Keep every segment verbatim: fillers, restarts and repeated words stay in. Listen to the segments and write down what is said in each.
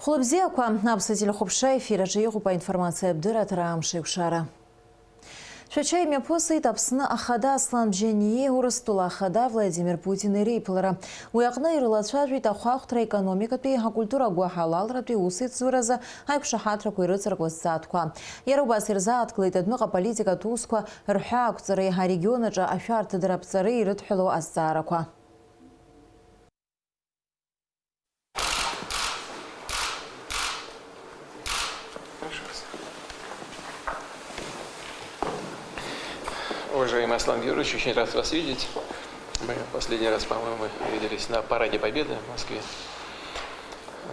Хәлыбзиақәа, аԥсуа телехәаԥшра ефир аҿы иҟоуп аинформациа абдырра аҭара амш еиқәшара. Шәача имҩаԥысит Аԥсны Ахада Аслан Бжьаниеи Урыстәыла Ахада Владимир Путини реиԥылара. Уи аҟны ирылацәажәеит ахәаахәҭра, аекономикатәи, акультура, агәаҳалалратәи усеицуразы аиқәшаҳаҭрақәа ирыҵаркуа зҵаатәқәа. Иара убас ирзааҭгылеит адәныҟа политикатә усқәа рҳәаақәҵареи арегион аҿы ашәарҭадара аԥҵареи ирыдҳәалоу азҵаарақәа. Уважаемый Аслан Георгиевич, очень рад вас видеть. Мы последний раз, по-моему, виделись на Параде Победы в Москве.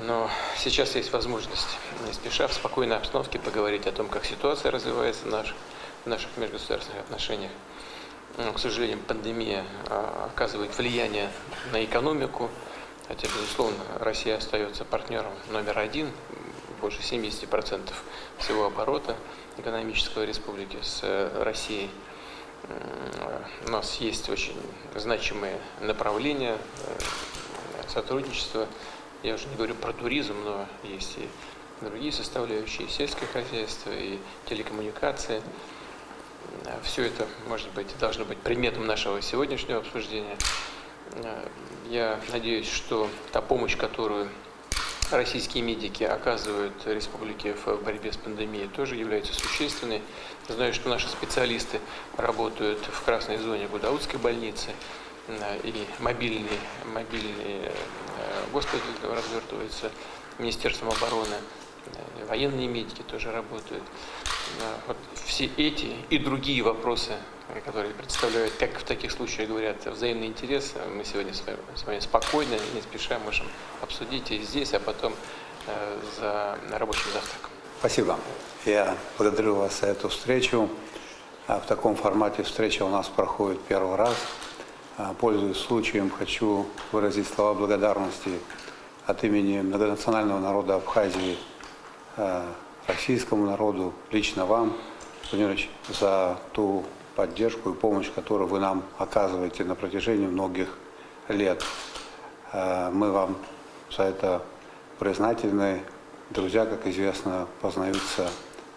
Но сейчас есть возможность, не спеша, в спокойной обстановке поговорить о том, как ситуация развивается в наших, в наших межгосударственных отношениях. М, к сожалению, пандемия, а, оказывает влияние на экономику, хотя, безусловно, Россия остаётся партнёром номер один, м, больше семидесяти процентов всего оборота экономического республики с, э, Россией. М, у нас есть очень значимые направления, э, сотрудничества. Я уже не говорю про туризм, но есть и другие составляющие, и сельское хозяйство, и телекоммуникации. Все это, может быть, должно быть предметом нашего сегодняшнего обсуждения. Э, я надеюсь, что та помощь, которую российские медики оказывают республике в борьбе с пандемией, тоже является существенной. Знаю, что наши специалисты работают в красной зоне Гудаутской больницы, э, и мобильный, мобильный, э, госпиталь развертывается Министерством обороны. Э, военные медики тоже работают. Э, вот все эти и другие вопросы, э, которые представляют, как в таких случаях говорят, взаимный интерес, э, мы сегодня с вами, с вами спокойно и не спеша можем обсудить и здесь, а потом, э, за рабочим завтраком. Спасибо. Я благодарю вас за эту встречу. А, в таком формате встреча у нас проходит первый раз. А, пользуясь случаем, хочу выразить слова благодарности от имени многонационального народа Абхазии, э, российскому народу, лично вам, Владимир Владимирович, за ту поддержку и помощь, которую вы нам оказываете на протяжении многих лет. Э, мы вам за это признательны. Друзья, как известно, познаются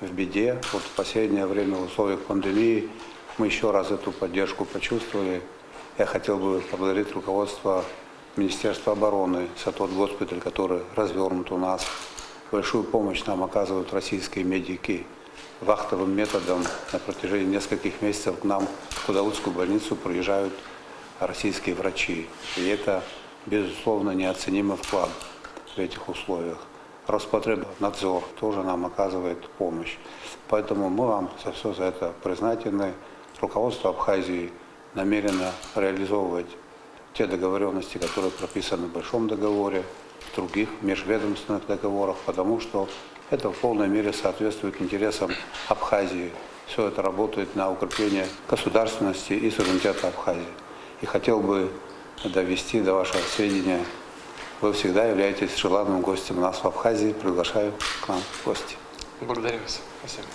в беде. Вот в последнее время в условиях пандемии мы ещё раз эту поддержку почувствовали. Я хотел бы поблагодарить руководство Министерства обороны за тот госпиталь, который развёрнут у нас. Большую помощь нам оказывают российские медики. Вахтовым методом на протяжении нескольких месяцев к нам, в Гудаутскую больницу, приезжают российские врачи. И это, безусловно, неоценимый вклад в этих условиях. Роспотребнадзор тоже нам оказывает помощь. Поэтому мы вам за всё за это признательны. Руководство Абхазии намерено реализовывать те договорённости, которые прописаны в Большом договоре, в других межведомственных договорах, потому что это в полной мере соответствует интересам Абхазии. Всё это работает на укрепление государственности и суверенитета Абхазии. И хотел бы довести до вашего сведения, вы всегда являетесь желанным гостем у нас в Абхазии. Приглашаю к нам в гости. Благодарю вас. Спасибо.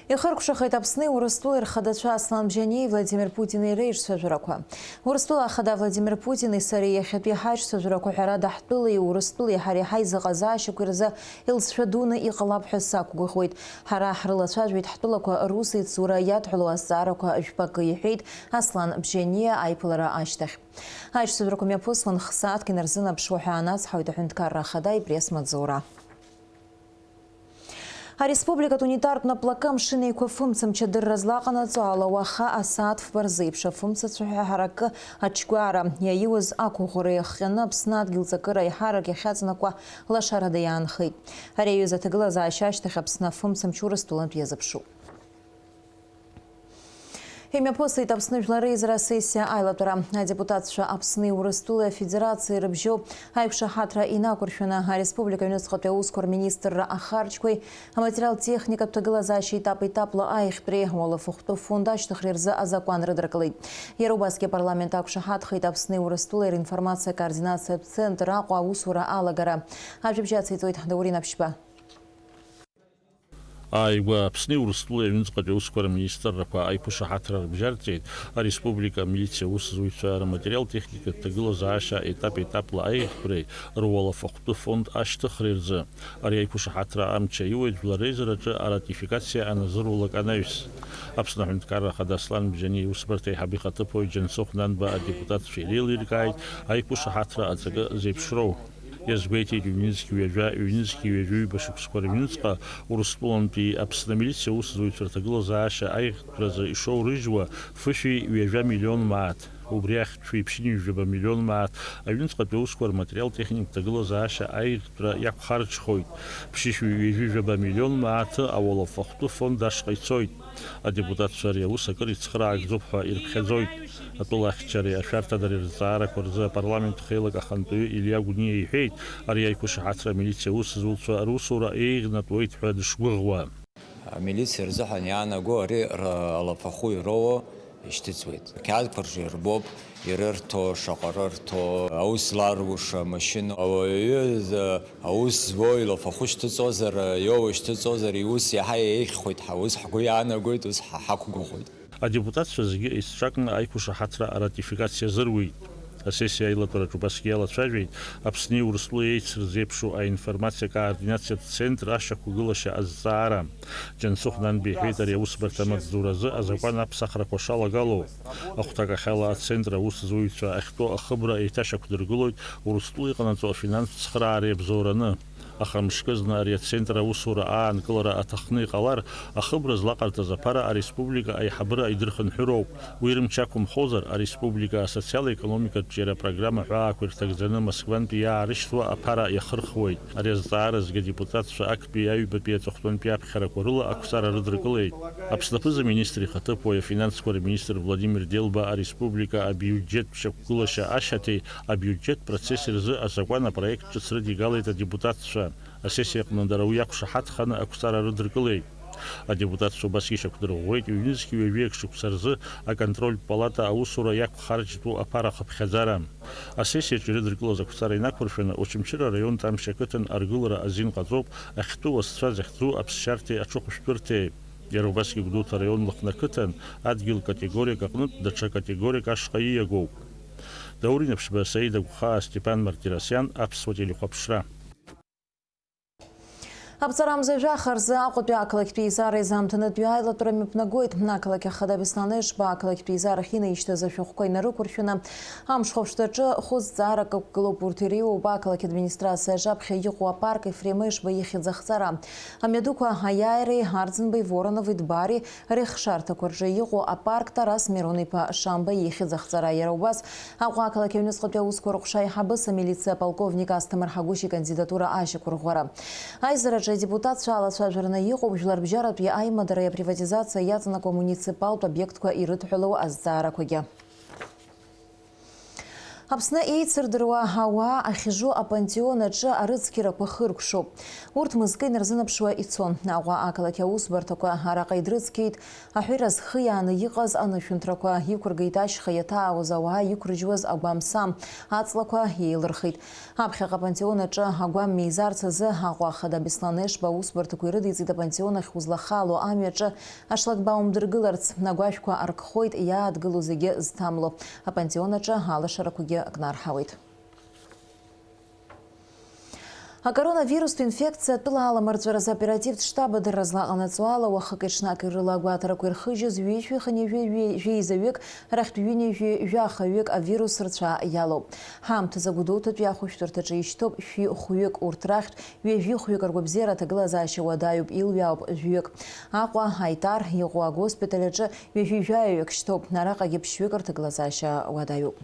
Ихыркәшахеит Аԥсни Урыстәылеи рхадацәа Аслан Бжьаниеи Владимир Путини реиҿцәажәарақәа. Урыстәыла ахада Владимир Путини сареи иахьатәи ҳаиҿцәажәарақәа, ҳәарада, ҳтәылеи Урыстәылеи ҳареи ҳаизыҟазаашьақәа рзы илҵшәа дуны иҟалап ҳәа сақәгәыӷуеит. Ҳара ҳрылацәажәеит ҳтәылақәа русеицура иадҳәалоу азҵаарақәа жәпакы, иҳәеит Аслан Бжьаниа аиԥылара ашьҭахь. Аиҿцәажәарақәа мҩаԥысуан, х-сааҭк инарзынаԥшуа ҳәа анацҳауеит аҳәынҭқарра ахада ипресс-маҵзура. Ареспубликатә унитартә наплакы амшын еиқәа фымцамч адырра злаҟанаҵо ала уаха асааҭ фба рзы еиԥш афымцацәа ҳәа ҳаракы аҿгәара иаиуз ақәыӷәӷәара иахҟьаны Аԥсны адгьыл ҵакыра аиҳарак иахьаҵанакуа лашарада иаанхеит. Ари аҩыза аҭагылазаашьа ашьҭахь Аԥсны афымцамч Урыстәылантә иазыԥшуп. Имҩаԥысит Аԥсны Жәлар Реизара асессиа аилатәара. Адепутатцәа Аԥсни Урыстәылеи Афедерациеи рыбжьоуп аиқәшаҳаҭра инақәыршәаны, ареспублика аҩныҵҟатәи аусқәа рминистрра ахарџьқәеи аматериал-техникатә ҭагылазаашьа етап-етапла аиӷьтәреи ауалафахәтәы фонд ашьҭыхреи рзы азакәан рыдыркылеит. Иара убасгьы апарламент ақәшаҳаҭхеит Аԥсни Урыстәылеи ринформациа координациатә центр Аҟәа аусура алагара. Ажәабжь ациҵоит Даурен Аԥшьба. Ааигәа Аԥсни Урыстәылеи аҩныҵҟатәи аусқәа рминистррақәа аиқәышаҳаҭра рыбжьарҵеит, ареспублика амилициа аусзуҩцәа рматериал-техникатә ҭагылазаашьа етап-етапла аиӷьтәреи руалафахәтәы фонд ашьҭыхреи рзы. Ари аиқәышаҳаҭра амч аиуеит жәлар реизараҿы аратификациа аназыруалак анаҩс. Аԥсны Аҳәынҭқарра Ахада Аслан Бжьани иусбарҭа аиҳабы ихаҭыԥуаҩ Џьансыхә Нанба адепутатцәа иреилиркааит аиқәышаҳаҭра аҵакы зеиԥшроу. Иазгәеиҭеит, ҩнызқь ҩажәа, ҩнызқь ҩажәи ҩба шықәсқәа рыҩныҵҟа Урыстәылантәи Аԥсны амилициа аусзуҩцәа рҭагылазаашьа аиӷьтәразы ишоурыжьуа фышәи ҩажәа миллион мааҭ. Убри ахьтә шәи ԥшьынҩажәаба миллион мааҭ аҩныҵҟатәи аусқәа рматериал-техникатә ҭагылазаашьа аиӷьтәра иақәхарџьхоит. Ԥшьышәи ҩажәи жәаба миллион мааҭы ауалафахәтәы фонд ашҟа ицоит. Адепутатцәа ари аус акыр ицхыраагӡоуп ҳәа ирыԥхьаӡоит. Атәылахьчареи ашәарҭадареи рызҵаарақәа рзы апарламент хеилак ахантәаҩы Илиа Гәыниа иҳәеит, ари аиқәышаҳаҭра амилициа аусзуҩцәа русура еиӷьнатәуеит ҳәа дышгәыӷуа. Амилициа рзыҳәан иаанаго ари ра-, алафахәы ироуа ишьҭыҵуеит. Ақьаадқәа рҿы ирбоуп, ирырҭо, шаҟа рырҭо, аус зларгәыша амашьына, ауаҩы, э, аус зуа илафахәы шьҭыҵозар, э, иоуа ишьҭыҵозар, иус иаҳа еиӷьхоит, ҳа-, ус ҳгәы иаанагоит, ус ҳа-, ҳақәгәыӷуеит. Адепутатцәа зегьы еицҿакны аиқәышаҳаҭра аратификациа азыруит. Асессиа аилатәараҿы убасгьы иалацәажәеит Аԥсни Урыстәылеи еицырзеиԥшу аинформациа координациатә центр ашьақәгылашьа азҵаара. Џьансыхә Нанба иҳәеит, ари аусбарҭа амаҵзуразы азакәан аԥсахрақәа шалагало. Ахәҭакахьала ацентр аусзуҩцәа ахьтәоу ахыбра еиҭашьақәдыргылоит Урыстәыла иҟанаҵо афинанстә цхыраареи абзоураны. Аха мышкызны ари ацентр аусура аанкылара аҭахны иҟалар, ахыбра злаҟарҵаз аԥара ареспублика аиҳабыра идырхынҳәыроуп. Уи рымч ақәымхозар, ареспублика асоциал-економикатә ҿиара программа ҳәаақәа ирҭагӡаны Москвантәи иаарышьҭуа аԥара иахырхуеит. Ари азҵаара згеит адепутатцәа актәи аҩбатәи аҵыхәтәантәи аԥхьарақәа рыла ақәҵара рыдыркылеит. Аԥсны аԥыза-министр ихаҭыԥуаҩ афинансқәа рминистр Владимир Делба ареспублика абиуџьеттә шьақәгылашьа ашьаҭеи абиуџьеттә процесси рзы азакәан апроект ҿыц рыдигалеит адепутатцәа. Асессиаҟны дара уи иақәшаҳаҭханы ақәҵара рыдыркылеит. Адепутатцәа убасгьы ишьақәдырӷәӷәеит, ҩнызқь ҩажәи акы шықәса рзы аконтрольтә палата аусура иақәхарџьтәу аԥара ахыԥхьаӡара. Асессиаҿы ирыдыркылаз ақәҵара инақәыршәаны, Очамчыра араионтә Амшь ақыҭан аргылара азин ҟаҵоуп ахьтәы уасцәа захьӡу аԥсшьарҭеи аҽыхәшәтәырҭеи. Иара убасгьы Гәдоуҭа араион Лыхны ақыҭан адгьыл категориак аҟнытә даҽа категориак ашҟа ииагоуп. Даур Инаԥшьба, Саида Гәхаа, Степан Мартиросиан, Аԥсуа телехәаԥшра. Аԥҵарамза жәаха рзы Аҟәатәи ақалақьтә еизара изаамҭанытәи аилатәара мҩаԥнагоит. Ақалақь ахада Беслан Ешба ақалақьтә еизарахь инаишьҭыз ашәҟәқәа инарықәыршәаны, амшхәаԥштәаҿы хәы зҵаарак ықәгылоуп. Урҭ иреиуоуп ақалақь администрациа аҿаԥхьа иҟоу апарк Ефрем Ешба ихьӡ ахҵара, амҩадуқәа Аиааиреи, Арӡынбеи, Воронови, Дбари рыхшарҭақәа рҿы иҟоу апарк Тарас Мирон-иԥа Шамба ихьӡ ахҵара. Иара убас Аҟәа ақалақь аҩныҵҟатәи аусқәа рыҟәша аиҳабыс амилициа аполковник Асҭамыр Ҳагәышь икандидатура ашьақәырӷәӷәара. Аизараҿы адепутатцәа алацәажәараны иҟоуп жәларбжьаратәи аимадареи априватизациеи иаҵанакуа амуниципалтә обиектқәа ирыдҳәалоу азҵаарақәагьы. Аԥсны еицырдыруа ауаа ахьжу апантеон аҿы арыцқьарақәа хыркәшоуп. Урҭ мызкы инарзынаԥшуа ицон. Аҟәа ақалақь аусбарҭақәа араҟа идрыцқьеит. Аҳәира зхы иааны иҟаз анышәынҭрақәа иқәыргеит ашьха иаҭаауаз ауаа иқәрыжьуаз агәамсам, аҵлақәа еилырхит. Аԥхьаҟа апантеон аҿы агәам меизарц азы Аҟәа ахада Беслан Ешба аусбарҭақәа ирыдиҵеит апантеон ахь узлахало амҩаҿы ашлагбаум дыргыларц, агәашәқәа аркхоит, иаадгыло зегьы зҭамло. Апантеон аҿы алашарақәагьы кнарҳауеит. Акоронавирустә инфекциа атәыла аламырҵәаразы аоперативтә штаб адырра злаҟанаҵо ала, уахыки-ҽнаки рыла агәаҭарақәа ирхыжьыз ҩышәи хынҩажәи жәеизаҩык рахьтә ҩынҩажәи жәахаҩык авирус рцәа иалоуп. Ҳаамҭазы Гәдоуҭатәи ахәышәтәырҭаҿы ишьҭоуп шәи хәҩык, урҭ рахьтә ҩажәи хәҩык ргәабзиара аҭагылазаашьа уадаҩуп, илҩаауп жәҩык. Аҟәа, Аитар иҟоу агоспиталь аҿы ҩажәи жәаҩаҩык шьҭоуп, араҟагьы ԥшьҩык рҭагылазаашьа уадаҩуп.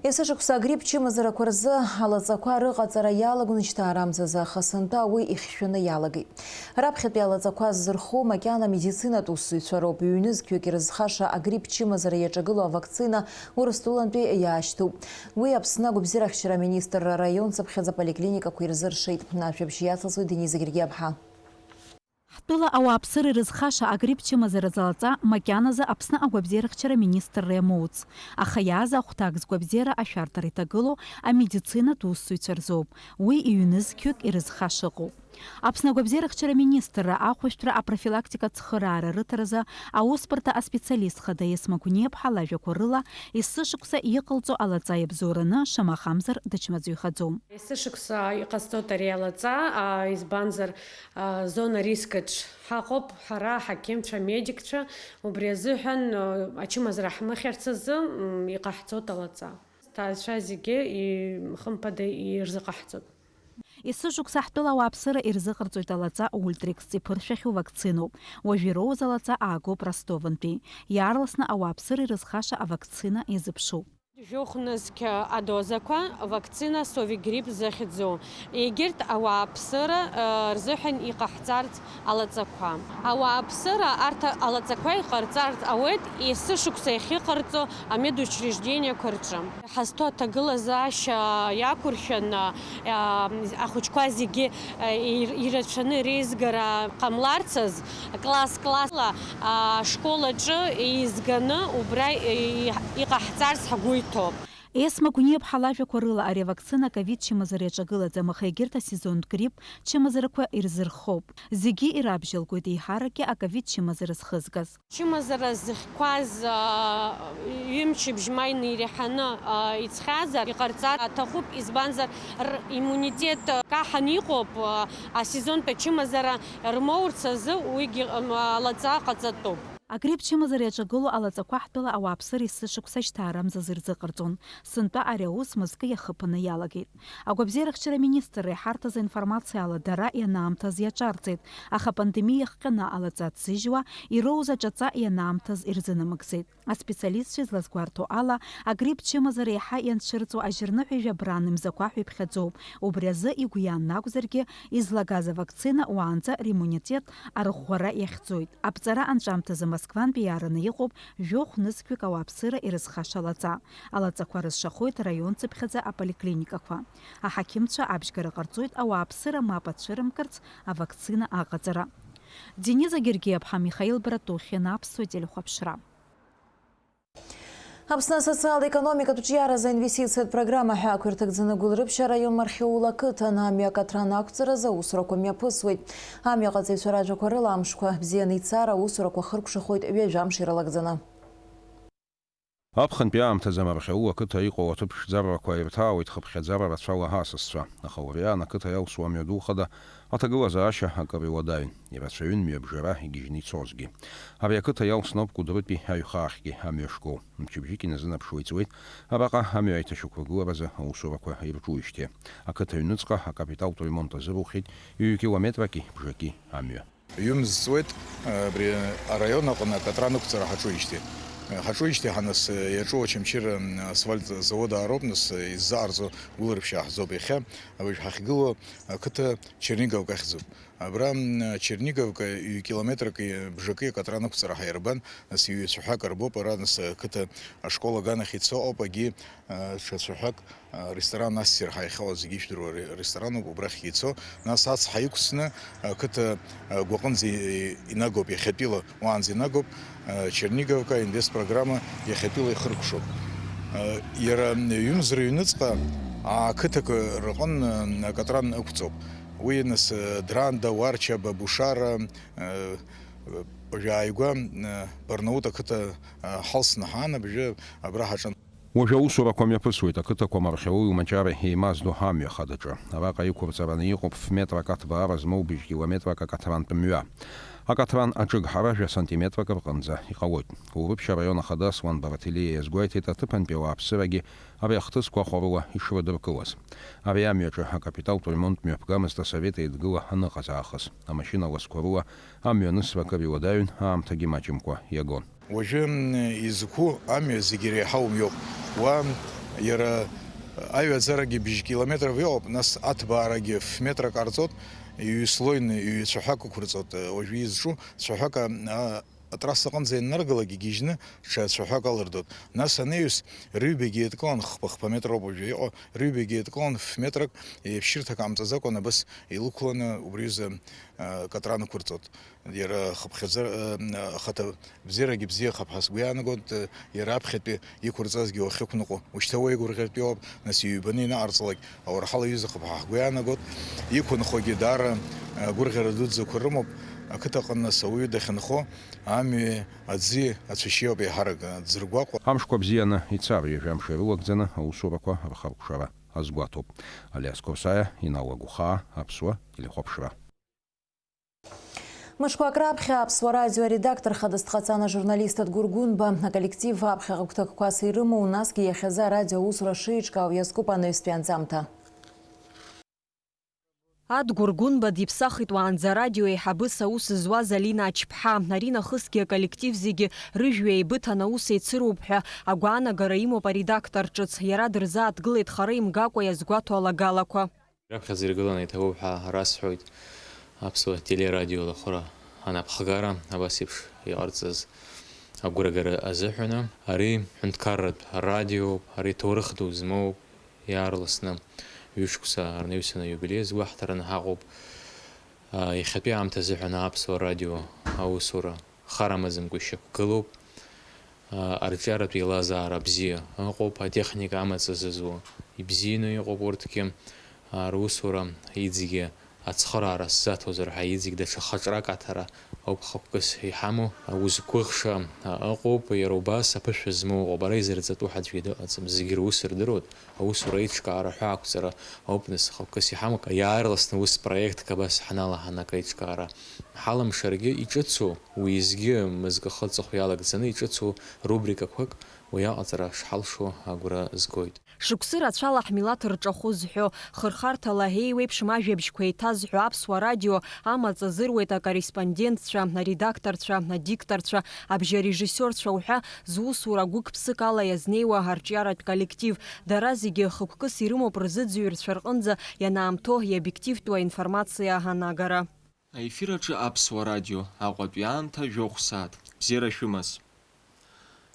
Есышықәса агрипп чымазарақәа рзы алаҵақәа рыҟаҵара иалагон жьҭаарамзазы, аха сынтәа уи ихьшәаны иалагеит. Раԥхьатәи алаҵақәа ззырхо макьана медицинатә усзуҩцәа роуп, ҩнызқьҩык ирызхаша агрипп чымазара иаҿагылоу авакцина Урыстәылантәи иаашьҭуп. Уи Аԥсны агәабзиарахьчара аминистрра араион цыԥхьаӡа аполиклиникақәа ирзыршеит. Ажәабжь иацылҵоит Дениза Гергиаԥҳа. Ҳтәыла ауааԥсыра ирызхаша агрипп чымазаразы алаҵа макьаназы Аԥсны агәабзиарахьчара аминистрра иамоуц. Аха иааз ахәҭак згәабзиара ашәарҭара иҭагылоу амедицинатә усзуҩцәа рзоуп. Уи ҩнызқьҩык ирызхаша ыҟоуп. Аԥсны агәабзиарахьчара министрра ахәышәтәра апрофилактикатә цхыраара рыҭаразы аусбарҭа аспециалист хада Есма Гәниаԥҳа лажәақәа рыла, есышықәса иҟалҵо алаҵа иабзоураны, шамахамзар дычмазаҩхаӡом. Есышықәса иҟасҵоит ари алаҵа, а, избанзар, а, зона рискаҿ ҳаҟоуп ҳара, аҳақьымцәа, амедикцәа, убри азыҳәан, а, ачымазара ҳмыхьарц азы, м, иҟаҳҵоит алаҵа. Сҭаацәа зегьы и-, хымԥада ирзыҟаҳҵоит. Есышықәса ҳтәыла ауааԥсыра ирзыҟарҵоит алаҵа Ультрикс иԥыршәахьоу вакциноуп. Уажә ироуз алаҵа аагоуп Ростовынтәи. Иаарласны ауааԥсыра ирызхаша авакцина иазыԥшуп. Жәохә нызқь адозақәа, вакцина Совигрипп захьӡу, егьырҭ ауааԥсыра, э, рзыҳәан иҟаҳҵарц алаҵақәа. Ауааԥсыра арҭ алаҵақәа иҟарҵарц ауеит есышықәса иахьыҟарҵо амедучреждениақәа рҿы. Ҳазҭо аҭагылазаашьа иақәыршәаны, а, ахәыҷқәа зегьы, а, ир-, ирацәаны реизгара ҟамларц азы, класс-классла, а, ашкол аҿы еизганы убра и-, иҟаҳҵарц ҳгәы иҭоуп. Есма Гәниаԥҳа лажәақәа рыла, ари авакцина аковид чымазара иаҿагылаӡам, аха егьырҭ асезонтә грипп чымазарақәа ирзырхоуп. Зегьы ирабжьалгоит еиҳаракгьы аковид чымазара зхызгаз. Чымазара зыхьқәаз, аа, ҩымчыбжь ма инареиҳаны, аа, иҵхьазар, иҟарҵар аҭахуп, избанзар, р-, иммунитет, аа, каҳан иҟоуп, аа, асезонтә ачымазара рмоурц азы уигьы, м, алаҵа ҟаҵатәуп. Агрипп чымазара иаҿагылоу алаҵақәа ҳтәыла ауааԥсыра есышықәса шьҭаарамзазы ирзыҟарҵон. Сынтәа ари аус мызкы иахыԥаны иалагеит. Агәабзиарахьчара аминистрра иҳарҭаз аинформациала дара ианаамҭаз иаҿарҵеит, аха апандемиа иахҟьаны алаҵа ҭзыжьуа, ироуз аҿаҵа ианаамҭаз ирзынамыгӡеит. Аспециалистцәа излазгәарҭо ала, агрипп чымазара еиҳа ианцәырҵуа ажьырныҳәа ҩажәа бран имзақәа ҳәа иԥхьаӡоуп. Убри азы игәы иаанагозаргьы, излагаз авакцина уаанӡа риммунитет арӷәӷәара иахьӡоит. Аԥҵара анҵәамҭазы Москвантәи иаараны иҟоуп жәохә нызқьҩык ауааԥсыра ирызхаша лаҵа. Алаҵақәа рызшахоит араион цыԥхьаӡа аполиклиникақәа. Аҳақьымцәа абжьгара ҟарҵоит ауааԥсыра мап ацәырымкырц авакцина аҟаҵара. Дениза Гергиаԥҳа, Михаил Братухин, Аԥсуа телехәаԥшра. Аԥсны асоциал-економикатә ҿиаразы аинвестициатә программа ҳәа ақәирҭагӡаны Гәылрыԥшь араион Мархьоула ақыҭан амҩа акаҭран ақәҵаразы аусурақәа мҩаԥысуеит. Амҩаҟаҵаҩцәа ражәақәа рыла, амшқәа бзианы ицар аусурақәа хыркәшахоит ҩажәа амш ирылагӡаны. Аԥхынтәи аамҭазы Мархьаул ақыҭа иҟоу аҭыԥ ԥшӡаррақәа ирҭаауеит хыԥхьаӡара рацәала асасцәа, аха убри аан ақыҭа иалсуа амҩаду хада аҭагылазаашьа акыр иуадаҩын, ирацәаҩын мҩабжара игьежьны ицозгьы. Абри ақыҭа иалсноуп Кәыдрытәи аҩхаахьгьы амҩа шгоу. Мчыбжьык иназынаԥшуа иҵуеит араҟа амҩа аиҭашьақәыргыларазы аусурақәа ирҿуижьҭеи. Ақыҭа аҩныҵҟа акапиталтә ремонт азыруахьеит ҩ-километраки бжаки амҩа. Ҩымз ҵуеит, абри араион аҟны акатран ықәҵара ҳаҿуижьҭеи. Ҳаҿуижьҭеи ҳаныс иаҿу Очамчыра асфальт завод аароуп, нас иззаараӡо Гәылрыԥшь ааҳзоуп иахьа. Абыржә ҳахьгылоу ақыҭа Черниговка ахьӡуп. Абра, м, Черниговка ҩ-километрак бжаки акатран ықәҵара ҳаирбан, нас ҩ-цәаҳәак рбоуп ара, нас ақыҭа ашкол аганахь ицо ауп, агьи, а, ҽа цәаҳәак, а, ресторан Ассир ҳәа иахьыҟоу зегьы ижәдыруа ре-, рестораноуп, убрахь ицо. Нас ацҳа иқәсны ақыҭа, а, гәаҟынӡа и-, инагоуп, иахьатәила уаанӡа инагоуп, а, Черниговка инвестпрограмма иахьатәила ихыркәшоуп. А, иара ҩымз рыҩныҵҟа ақыҭақәа рҟын, а, акатран ықәҵоуп. Уи нас, а, Дранда, Уарча, Бабушара, а, уажә ааигәа, а, Барнаут ақыҭа, а, ҳалсны ҳаан, абжьы абра ҳаҿын. Уажәы аусурақәа мҩаԥысуеит ақыҭақәа Мархьаууи Умаҷари еимаздо амҩа хадаҿы. Араҟа иқәырҵараны иҟоуп ф-метрак аҭбаара змоу быжь километрак акаҭрантә мҩа. Акаҭран аҿыгҳара жәа сантиметрак рҟынӡа иҟалоит. Урыԥшь араион ахада Аслан Бараҭелиа иазгәеиҭеит аҭыԥантәи ауааԥсырагьы ари ахҭысқәа ахәарыла ишрыдыркылаз. Ари амҩаҿы акапиталтә ремонт мҩаԥгамызт Асовет Еидгыла аныҟаз аахыс. Амашьына ласқәа рыла амҩанысра акыр иуадаҩын, аамҭагьы маҷымкәа иагон. Уажәы, м, изқәу амҩа зегьы иреиҳау мҩоуп. Уа иара аҩаӡарагьы бжь километров иҟоуп, нас аҭбаарагьы ф-метрак ҟарҵоит, ҩ-слойны, ҩ-цәаҳәак ықәырҵоит. Уажәы изҿу цәаҳәак, а, Атрасса аҟынӡа ианнаргалак игьежьны ҽа цәаҳәак алырдоит. Нас анаҩс рыҩбагьы еидкылан, хԥа-хԥа метроуп уажәы иҟоу, рыҩбагьы еидкылан ф-метрак, еиԥшьырҭак ҟамҵаӡакәан абас илықәланы убри аҩыза, а, катран ықәырҵоит. Иара хыԥхьаӡа, а, ахаҭа бзиарагьы бзиахап ҳәа сгәы иаанагоит, а, иара аԥхьатәи иқәырҵазгьы уахьықәныҟәо, ушьҭа уеигәырӷьартә иоуп, нас иҩбаны инаҟарҵалак, ауарҳал иҩызахап ҳәа ҳгәы иаанагоит. Иқәынхогьы даара, а, гәырӷьара дуӡӡақәа рымоуп, ақыҭаҟны нас ауаҩы дахьынхо, амҩеи аӡи ацәашьеиуп еиҳарак дзыргәаҟуа. Амшқәа бзианы ицап, ҩажәа мшы ирылагӡаны аусурақәа рхыркәшара азгәаҭоуп. Алиас Қосаиа, Инал Агәхаа, Аԥсуа телехәаԥшра. Мышқәак раԥхьа Аԥсуа радио аредактор хада дҟаҵан ажурналист Адгәыр Гәынба. Аколлектив аԥхьаҟа гәҭакқәас ирымоу, насгьы иахьазы арадио аусура шеиҿкаау иазкуп анаҩстәи анҵамҭа. Адгәыр Гәынба диԥсахит уаанӡа арадио еиҳабыс аус зуаз Алина Ачԥҳа. Ари нахысгьы аколлектив зегьы рыжәҩа еибыҭан аус еицыруп ҳәа агәаанагара имоуп аредактор ҿыц. Иара дырзааҭгылеит хара имгакәа иазгәаҭо алагалақәа. Раԥхьаӡа иргыланы иҭабуп ҳәа расҳәоит Аԥсуа телерадио алахәыра анапхгара абас еиԥш иҟарҵаз агәрагара азыҳәаны. Ари ҳәынҭқарратә радиоуп, ари ҭоурых ду змоуп, иаарласны ҩышықәса рнаҩсан аиубилеи азгәаҳҭараны ҳаҟоуп. Иахьатәи аамҭа азыҳәан Аԥсуа радио аусура хар амаӡамкәа ишьақәгылоуп. Арҿиаратә еилазаара бзиа ыҟоуп, атехника амаҵ азызуа ибзианы иҟоуп урҭгьы. Русура иҵегьы ацхыраара сзаҭозар ҳәа иҵегь даҽа хаҿрак аҭара ауп хықәкыс иҳамоу. Узқәыхша ыҟоуп, иара убас аԥышәа змоу ыҟоуп, ара изырҵатәу ҳәа аӡәгьы дыҟаӡам, зегьы рус рдыруеит, аусура аиҿкаара ҳәа ақәҵара ауп нас хықәкыс иҳамоу. Иаарласны ус проектк абас ҳаналаҳан акы аиҿкаара ҳалымшаргьы иҿыцу, уеизгьы мызкы ахы аҵыхәа иалагӡаны иҿыцу рубрикақәак уи аҟаҵара шҳалшо агәра згоит. Шықәсы рацәала ҳмилаҭ рҿахәы зҳәо, хырхарҭала еиуеиԥшым ажәабжьқәа еиҭазҳәо Аԥсуа радио амаҵ азыруеит акорреспондентцәа, аредакторцәа, адикторцәа, абжьарежиссиорцәа уҳәа зусура гәык-ԥсык ала иазнеиуа арҿиаратә коллектив. Дара зегьы хықәкыс ирымоуп рзыӡырҩцәа рҟынӡа ианаамҭоу иобиективтәу аинформациа анагара. Аефир аҿы Аԥсуа радио, Аҟәатәи аамҭа жәохә сааҭ. Бзиара шәымаз.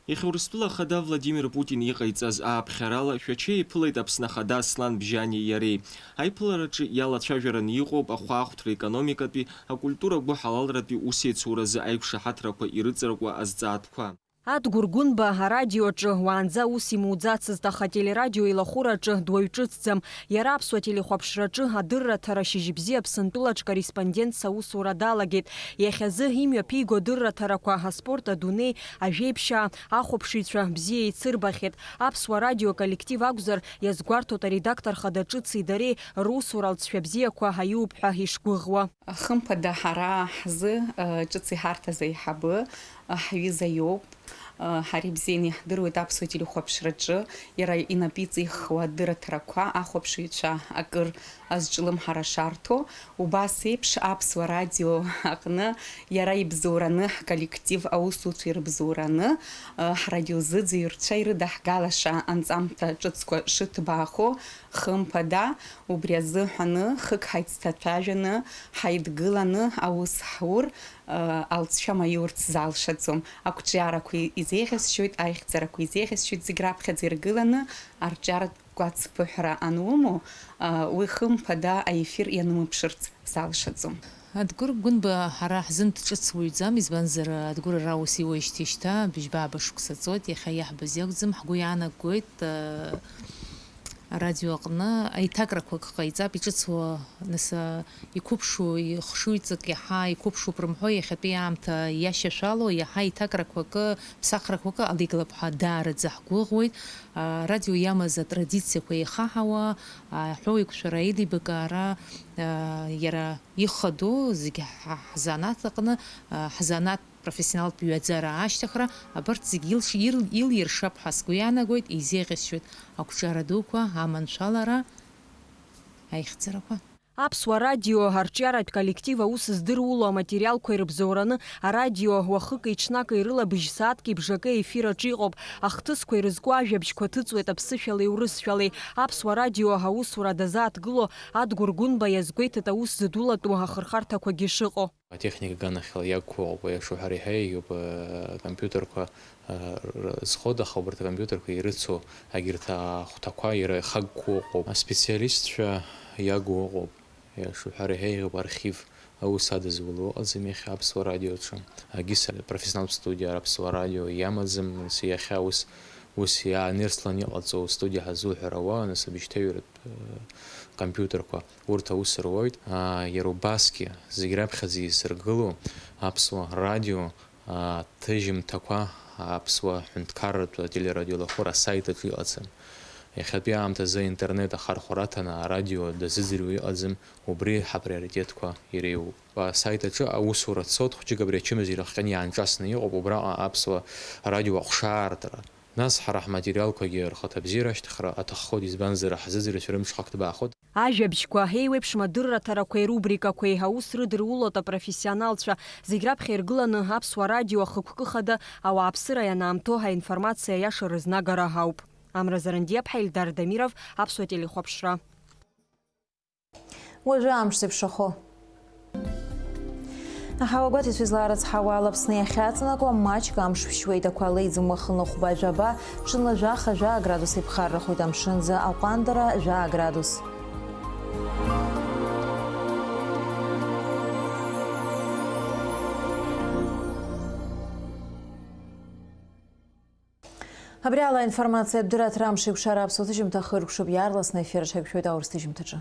Иахьа Урыстәыла Ахада Владимир Путин иҟаиҵаз ааԥхьарала Шәача еиԥылеит Аԥсны Ахада Аслан Бжьаниеи иареи. Аиԥылараҿы иалацәажәараны иҟоуп ахәаахәҭра, економикатәи, акультура, агәыҳалалратәи усеицуразы аиқәшаҳаҭрақәа ирыҵаркуа азҵаатәқәа. Адгәыр Гәынба арадиоаҿы уаанӡа аус имуӡацызт, аха ателерадио илахәыраҿы дуаҩ ҿыцӡам. Иара аԥсуа телехәаԥшраҿы адырраҭара Шьыжьбзиа Аԥсынтәылаҿ корреспондентс аусура далагеит. Иахьазы имҩаԥиго адырраҭарақәа аспорт, адунеи, ажәеиԥшьаа, ахәаԥшыҩцәа бзиа еицырбахьеит. Аԥсуа радио аколлектив акәзар, иазгәарҭоит аредактор хада ҿыци дареи русура алҵшәа бзиақәа аиуп ҳәа ишгәыӷуа. Хымԥада, ҳара ҳзы, ы, ҿыц иҳарҭаз аиҳабы, ы, ҳҩыза иоуп. Ы, ҳара ибзианы иаҳдыруеит аԥсуа телехәаԥшраҿы иара инапы иҵихуа адырраҭарақәа, ахәаԥшыҩцәа акыр азҿлымҳара шарҭо. Убас еиԥш аԥсуа радио аҟны иара ибзоураны, ҳколлектив аусуцәа ирыбзоураны, ы, ҳрадиозыӡырҩцәа ирыдаҳгалаша анҵамҭа ҿыцқәа шыҭбаахо, хымԥада, убри азыҳәаны хык ҳаицҭацәажәаны, ҳаидгыланы аус ҳур, ы, алҵшәа маиурц залшаӡом. Ақәҿиарақәа изеиӷьасшьоит, аихьӡарақәа изеиӷьасшьоит, зегь раԥхьаӡа иргыланы арҿиаратә гәацԥыҳәара анумоу, ы, уи хымԥада аефир ианумыԥшырц залшаӡом. Адгәыр Гәынба ҳара ҳзын дҿыц уаҩӡам, избанзар, Адгәыр ара ус иуеижьҭеи шьҭа быжьба-ааба шықәса ҵуеит, иахьа иаҳбаз иакәӡам, ҳгәы иаанагоит, ы, арадио аҟны аиҭакрақәак ҟаиҵап, иҿыцуа, нас, ы, иқәыԥшу, ихшыҩҵак иаҳа иқәыԥшуп рымҳәо, иахьатәи аамҭа иашьашәало, иаҳа аиҭакрақәакы, ԥсахрақәакы алеигалап ҳәа даараӡа ҳгәыӷуеит. Арадио иамаз атрадициақәа еихаҳауа, аҳәоу еиқәшәара, аилибакаара, ы, иара ихадоу зегьы ҳа-, ҳзанааҭ аҟны, ҳзанааҭ профессионалтә ҩаӡара ашьҭыхра, абарҭ зегьы илш-, ил-, илиршап ҳәа сгәы иаанагоит, изеиӷьасшьоит ақәҿиара дуқәа, аманшәалара, аихьӡарақәа. Аԥсуа радио арҿиаратә коллектив аус здыруло аматериалқәа ирыбзоураны арадио уахыки-ҽнаки рыла быжь сааҭки бжакы ефир аҿы иҟоуп. Ахҭысқәа ирызку ажәабжьқәа ҭыҵуеит аԥсышәалеи урысшәалеи. Аԥсуа радио аусура дазааҭгыло Адгәыр Гәынба иазгәеиҭеит аус зыдулатәу ахырхарҭақәагьы шыҟоу. Атехника аганахьала иагқәоу ыҟоуп, аиаша уҳәар еиҳа еиӷьуп, э, компиутерқәа, э, р-, зхода, аха убарҭ акомпиутерқәа ирыцу агьырҭ ахәҭақәа иара ихагқәоу ыҟоуп. Аспециалистцәа иагу ыҟоуп, аиаша уҳәар еиҳа еиӷьуп, архив аус адызуло ыҟаӡам иахьа Аԥсуа радиоҿы. Агьыс профессионалтә студиа Аԥсуа радио иамаӡам, нас иахьа ус, ус иаанерслан иҟаҵоу студиа ҳазуҳәар ауаа, нас абжьҭаҩратә, э, компиутерқәа. Урҭ аус руеит. Аа, иара убасгьы, зегь раԥхьаӡа еизыргыло аԥсуа радио, аа, ҭыжьымҭақәа аԥсуа ҳәынҭқарратә ателерадиолахәыра асаит аҿы иҟаӡам. Иахьатәи аамҭазы аинтернет ахархәара аҭаны арадио дазыӡырҩуа иҟаӡам, убри ҳаприоритетқәа иреиуоуп. Асаит аҿы аусура цоит, хәыҷык абри ачымазара ахҟьаны иаанҿасны иҟоуп, убраҟа аԥсуа радио аҟәшаартра. Нас ҳара ҳматериалқәагьы рхаҭабзиара ашьҭыхра аҭаххоит, избанзар, ҳзыӡырҩцәа рымҽхак ҭбаахоит. Ажәабжьқәа, еиуеиԥшым адырраҭарақәеи рубрикақәеи аус рыдырулоит апрофессионалцәа, зегь раԥхьа иргыланы Аԥсуа радио ахықәкы хада ауааԥсыра ианаамҭоу аинформациа аиаша рызнагара ауп. Амра Зарандиаԥҳа, Ельдар Дамиров, Аԥсуа телехәаԥшра. Уажәы амш зеиԥшрахо. Аҳауагәаҭаҩцәа излаарыцҳауа ала Аԥсны иахьаҵанакуа маҷк амш ԥшьуеит, ақәа леиӡом уахынла хәба жәаба, ҽынла жәаха жәаа градус иԥхаррахоит, амшынӡы аҟәандара жәаа градус. Абри ала аинформациатә дырраҭара амш еиқәшара аԥсуа ҭыжьымҭа хыркәшоуп, иаарласны аефир аҽаиқәшәоит аурыс ҭыжьымҭаҿы.